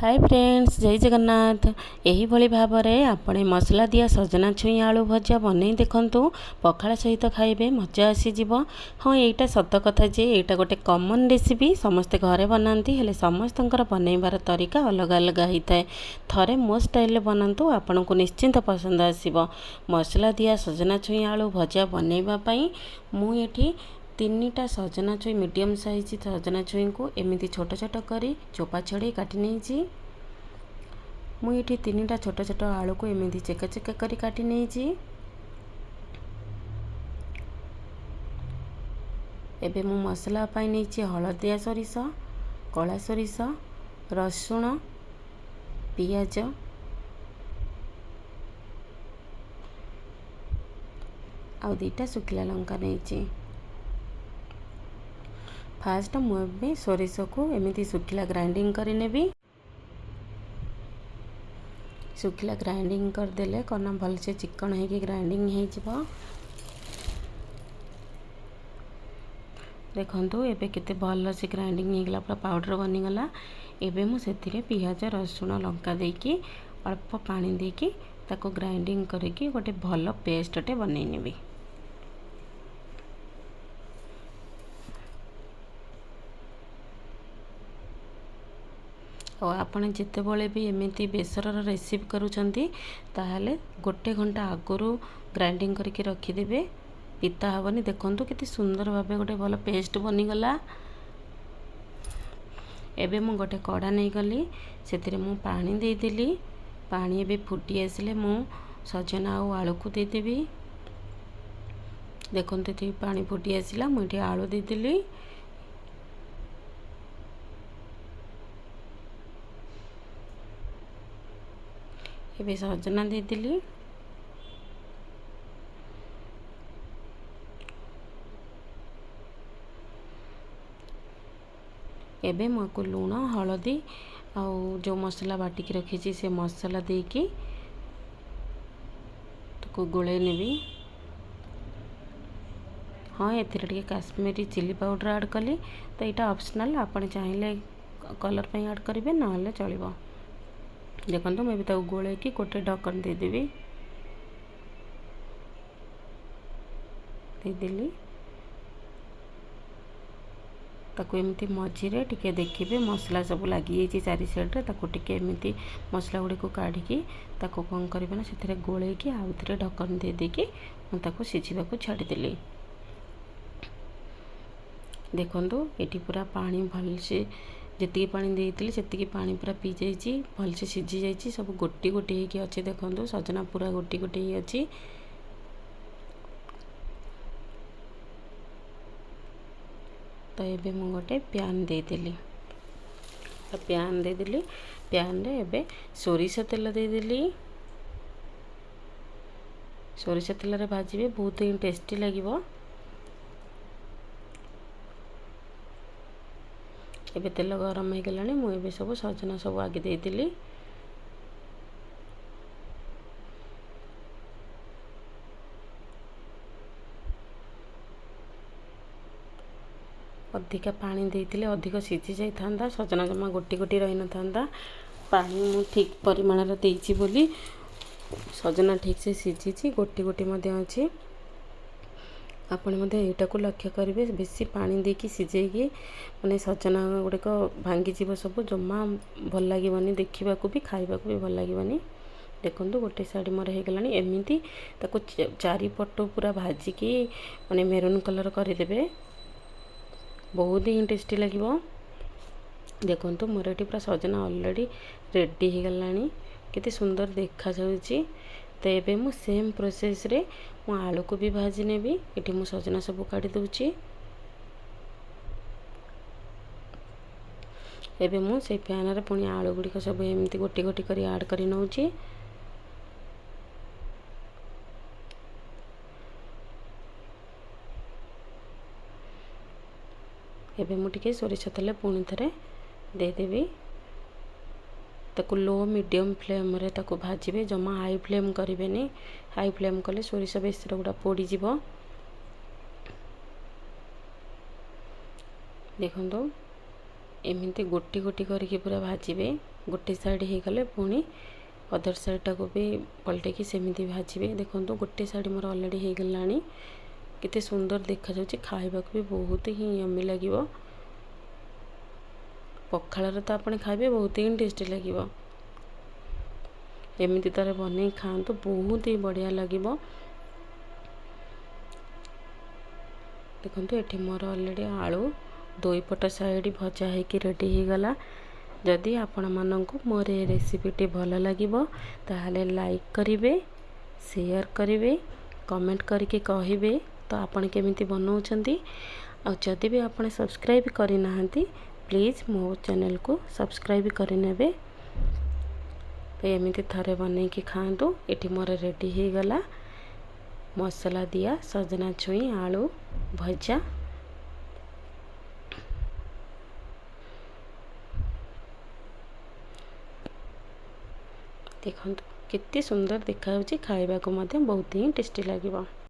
ହାଏ friends, ଜୟ ଜଗନ୍ନାଥ। ଏହିଭଳି ଭାବରେ ଆପଣ ମସଲା ଦିଆ ସଜନା ଛୁଇଁ ଆଳୁ ଭଜା ବନେଇ ଦେଖନ୍ତୁ, ପଖାଳ ସହିତ ଖାଇବେ, ମଜା ଆସିଯିବ। ହଁ, ଏଇଟା ସତ କଥା ଯେ ଏଇଟା ଗୋଟେ କମନ୍ ରେସିପି, ସମସ୍ତେ ଘରେ ବନାନ୍ତି, ହେଲେ ସମସ୍ତଙ୍କର ବନେଇବାର ତରିକା ଅଲଗା ଅଲଗା ହେଇଥାଏ। ଥରେ ମୋ ଷ୍ଟାଇଲରେ ବନାନ୍ତୁ, ଆପଣଙ୍କୁ ନିଶ୍ଚିନ୍ତ ପସନ୍ଦ ଆସିବ। ମସଲା ଦିଆ ସଜନା ଛୁଇଁ ଆଳୁ ଭଜା ବନେଇବା ପାଇଁ ମୁଁ ଏଠି 3ଟା ସଜନା ଛୁଇଁ, ମିଡ଼ିୟମ୍ ସାଇଜ୍ ସଜନା ଛୁଇଁକୁ ଏମିତି ଛୋଟ ଛୋଟ କରି ଚୋପା ଛଡ଼େଇ କାଟି ନେଇଛି। ମୁଁ ଏଠି 3ଟା ଛୋଟ ଛୋଟ ଆଳୁକୁ ଏମିତି ଚେକା ଚେକା କରି କାଟି ନେଇଛି। ଏବେ ମୁଁ ମସଲା ପାଇଁ ନେଇଛି ହଳଦିଆ ସୋରିଷ, କଳା ସୋରିଷ, ରସୁଣ, ପିଆଜ, ଆଉ 2ଟା ଶୁଖିଲା ଲଙ୍କା ନେଇଛି। ଫାଷ୍ଟ ମୁଁ ଏବେ ସୋରିଷକୁ ଏମିତି ଶୁଖିଲା ଗ୍ରାଇଣ୍ଡିଙ୍ଗ କରିନେବି। ଶୁଖିଲା ଗ୍ରାଇଣ୍ଡିଙ୍ଗ କରିଦେଲେ କ'ଣ ନା ଭଲସେ ଚିକଣ ହେଇକି ଗ୍ରାଇଣ୍ଡିଙ୍ଗ ହେଇଯିବ। ଦେଖନ୍ତୁ, ଏବେ କେତେ ଭଲସେ ଗ୍ରାଇଣ୍ଡିଙ୍ଗ ହେଇଗଲା, ପୁରା ପାଉଡ଼ର ବନିଗଲା। ଏବେ ମୁଁ ସେଥିରେ ପିଆଜ, ରସୁଣ, ଲଙ୍କା ଦେଇକି ଅଳ୍ପ ପାଣି ଦେଇକି ତାକୁ ଗ୍ରାଇଣ୍ଡିଙ୍ଗ କରିକି ଗୋଟେ ଭଲ ପେଷ୍ଟଟେ ବନେଇ ନେବି। ଆଉ ଆପଣ ଯେତେବେଳେ ବି ଏମିତି ବେସରର ରେସିପି କରୁଛନ୍ତି, ତାହେଲେ 1 ଘଣ୍ଟା ଆଗରୁ ଗ୍ରାଇଣ୍ଡିଙ୍ଗ କରିକି ରଖିଦେବେ, ପିତା ହେବନି। ଦେଖନ୍ତୁ, କେତେ ସୁନ୍ଦର ଭାବେ ଗୋଟେ ଭଲ ପେଷ୍ଟ ବନିଗଲା। ଏବେ ମୁଁ ଗୋଟେ କଢ଼ା ନେଇଗଲି, ସେଥିରେ ମୁଁ ପାଣି ଦେଇଦେଲି। ପାଣି ଏବେ ଫୁଟି ଆସିଲେ ମୁଁ ସଜନା ଆଉ ଆଳୁକୁ ଦେଇଦେବି। ଦେଖନ୍ତୁ, ଏଠି ପାଣି ଫୁଟି ଆସିଲା, ମୁଁ ଏଠି ଆଳୁ ଦେଇଦେଲି। ଏବେ ସଜନା ଦେଇଦେଲି। ଏବେ ମୁଁ ଆକୁ ଲୁଣ, ହଳଦୀ ଆଉ ଯେଉଁ ମସଲା ବାଟିକି ରଖିଛି ସେ ମସଲା ଦେଇକି ତାକୁ ଗୋଳେଇ ନେବି। ହଁ, ଏଥିରେ ଟିକେ କାଶ୍ମୀରୀ ଚିଲି ପାଉଡ଼ର ଆଡ଼୍ କଲି। ତ ଏଇଟା ଅପସନାଲ୍, ଆପଣ ଚାହିଁଲେ କଲର୍ ପାଇଁ ଆଡ଼୍ କରିବେ, ନହେଲେ ଚଳିବ। ଦେଖନ୍ତୁ, ମୁଁ ଏବେ ତାକୁ ଗୋଳେଇକି ଗୋଟେ ଢକ୍କଣ ଦେଇଦେବି। ଦେଇଦେଲି। ତାକୁ ଏମିତି ମଝିରେ ଟିକେ ଦେଖିବେ, ମସଲା ସବୁ ଲାଗିଯାଇଛି ଚାରି ସାଇଡ଼୍ରେ। ତାକୁ ଟିକେ ଏମିତି ମସଲା ଗୁଡ଼ିକୁ କାଢ଼ିକି ତାକୁ କ'ଣ କରିବେ ନା ସେଥିରେ ଗୋଳେଇକି ଆଉ ଥରେ ଢକ୍କଣ ଦେଇ ଦେଇକି ମୁଁ ତାକୁ ସିଝିବାକୁ ଛାଡ଼ିଦେଲି। ଦେଖନ୍ତୁ, ଏଠି ପୁରା ପାଣି ଭଲସେ, ଯେତିକି ପାଣି ଦେଇଥିଲି ସେତିକି ପାଣି ପୁରା ପିଇଯାଇଛି, ଭଲସେ ସିଝି ଯାଇଛି, ସବୁ ଗୋଟି ଗୋଟି ହେଇକି ଅଛି। ଦେଖନ୍ତୁ, ସଜନା ପୁରା ଗୋଟି ଗୋଟି ହେଇ ଅଛି। ତ ଏବେ ମୁଁ ଗୋଟେ ପ୍ୟାନ୍ ଦେଇଦେଲି। ତ ପ୍ୟାନ୍ ଦେଇଦେଲି, ପ୍ୟାନ୍ରେ ଏବେ ସୋରିଷ ତେଲ ଦେଇଦେଲି। ସୋରିଷ ତେଲରେ ଭାଜିବେ, ବହୁତ ହିଁ ଟେଷ୍ଟି ଲାଗିବ। ଏବେ ତେଲ ଗରମ ହେଇଗଲାଣି, ମୁଁ ଏବେ ସବୁ ସଜନା ସବୁ ଆଗେ ଦେଇଦେଲି। ଅଧିକା ପାଣି ଦେଇଥିଲେ ଅଧିକ ସିଝି ଯାଇଥାନ୍ତା, ସଜନା ଜମା ଗୋଟି ଗୋଟି ରହିନଥାନ୍ତା। ପାଣି ମୁଁ ଠିକ୍ ପରିମାଣର ଦେଇଛି ବୋଲି ସଜନା ଠିକ୍ସେ ସିଝିଛି, ଗୋଟି ଗୋଟି ମଧ୍ୟ ଅଛି। ଆପଣ ମଧ୍ୟ ଏଇଟାକୁ ଲକ୍ଷ୍ୟ କରିବେ, ବେଶୀ ପାଣି ଦେଇକି ସିଝେଇକି ମାନେ ସଜନା ଗୁଡ଼ିକ ଭାଙ୍ଗିଯିବ ସବୁ, ଜମା ଭଲ ଲାଗିବନି ଦେଖିବାକୁ ବି, ଖାଇବାକୁ ବି ଭଲ ଲାଗିବନି। ଦେଖନ୍ତୁ, ଗୋଟେ ସାଇଡ଼୍ ମୋର ହେଇଗଲାଣି। ଏମିତି ତାକୁ ଚାରିପଟୁ ପୁରା ଭାଜିକି ମାନେ ମେରୁନ୍ କଲର୍ କରିଦେବେ, ବହୁତ ହିଁ ଟେଷ୍ଟି ଲାଗିବ। ଦେଖନ୍ତୁ, ମୋର ଏଠି ପୁରା ସଜନା ଅଲରେଡ଼ି ରେଡ଼ି ହେଇଗଲାଣି, କେତେ ସୁନ୍ଦର ଦେଖାଯାଉଛି। ତ ଏବେ ମୁଁ ସେମ୍ ପ୍ରୋସେସ୍ରେ ମୁଁ ଆଳୁକୁ ବି ଭାଜି ନେବି। ଏଠି ମୁଁ ସଜନା ସବୁ କାଢ଼ି ଦେଉଛି। ଏବେ ମୁଁ ସେଇ ପ୍ୟାନ୍ରେ ପୁଣି ଆଳୁ ଗୁଡ଼ିକ ସବୁ ଏମିତି ଗୋଟି ଗୋଟି କରି ଆଡ଼୍ କରି ନେଉଛି। ଏବେ ମୁଁ ଟିକେ ସୋରିଷ ତେଲ ପୁଣି ଥରେ ଦେଇଦେବି। ତାକୁ ଲୋ ମିଡ଼ିୟମ୍ ଫ୍ଲେମ୍ରେ ତାକୁ ଭାଜିବେ, ଜମା ହାଇ ଫ୍ଲେମ୍ କରିବେନି। ହାଇ ଫ୍ଲେମ୍ କଲେ ସୋରିଷ ବେସର ଗୁଡ଼ା ପୋଡ଼ିଯିବ। ଦେଖନ୍ତୁ, ଏମିତି ଗୋଟି ଗୋଟି କରିକି ପୁରା ଭାଜିବେ। ଗୋଟେ ସାଇଡ଼୍ ହେଇଗଲେ ପୁଣି ଅଦର ସାଇଡ଼୍ଟାକୁ ବି ପଲଟେଇକି ସେମିତି ଭାଜିବେ। ଦେଖନ୍ତୁ, ଗୋଟେ ସାଇଡ଼୍ ମୋର ଅଲରେଡ଼ି ହେଇଗଲାଣି। କେତେ ସୁନ୍ଦର ଦେଖାଯାଉଛି, ଖାଇବାକୁ ବି ବହୁତ ହିଁ ୟମି ଲାଗିବ। ପଖାଳରେ ତ ଆପଣ ଖାଇବେ, ବହୁତ ହିଁ ଟେଷ୍ଟି ଲାଗିବ। ଏମିତି ଥରେ ବନେଇ ଖାଆନ୍ତୁ, ବହୁତ ହିଁ ବଢ଼ିଆ ଲାଗିବ। ଦେଖନ୍ତୁ, ଏଠି ମୋର ଅଲରେଡ଼ି ଆଳୁ ଦୁଇ ପଟ ସାଇଡ଼୍ ଭଜା ହେଇକି ରେଡ଼ି ହେଇଗଲା। ଯଦି ଆପଣମାନଙ୍କୁ ମୋର ଏ ରେସିପିଟି ଭଲ ଲାଗିବ, ତାହେଲେ ଲାଇକ୍ କରିବେ, ସେୟାର କରିବେ, କମେଣ୍ଟ କରିକି କହିବେ ତ ଆପଣ କେମିତି ବନାଉଛନ୍ତି। ଆଉ ଯଦି ବି ଆପଣ ସବସ୍କ୍ରାଇବ୍ କରିନାହାନ୍ତି, ପ୍ଲିଜ୍ ମୋ ଚ୍ୟାନେଲକୁ ସବସ୍କ୍ରାଇବ୍ କରିନେବେ। ତ ଏମିତି ଥରେ ବନେଇକି ଖାଆନ୍ତୁ। ଏଠି ମୋର ରେଡ଼ି ହେଇଗଲା ମସଲା ଦିଆ ସଜନା ଛୁଇଁ ଆଳୁ ଭଜା। ଦେଖନ୍ତୁ, କେତେ ସୁନ୍ଦର ଦେଖାଯାଉଛି, ଖାଇବାକୁ ମଧ୍ୟ ବହୁତ ହିଁ ଟେଷ୍ଟି ଲାଗିବ।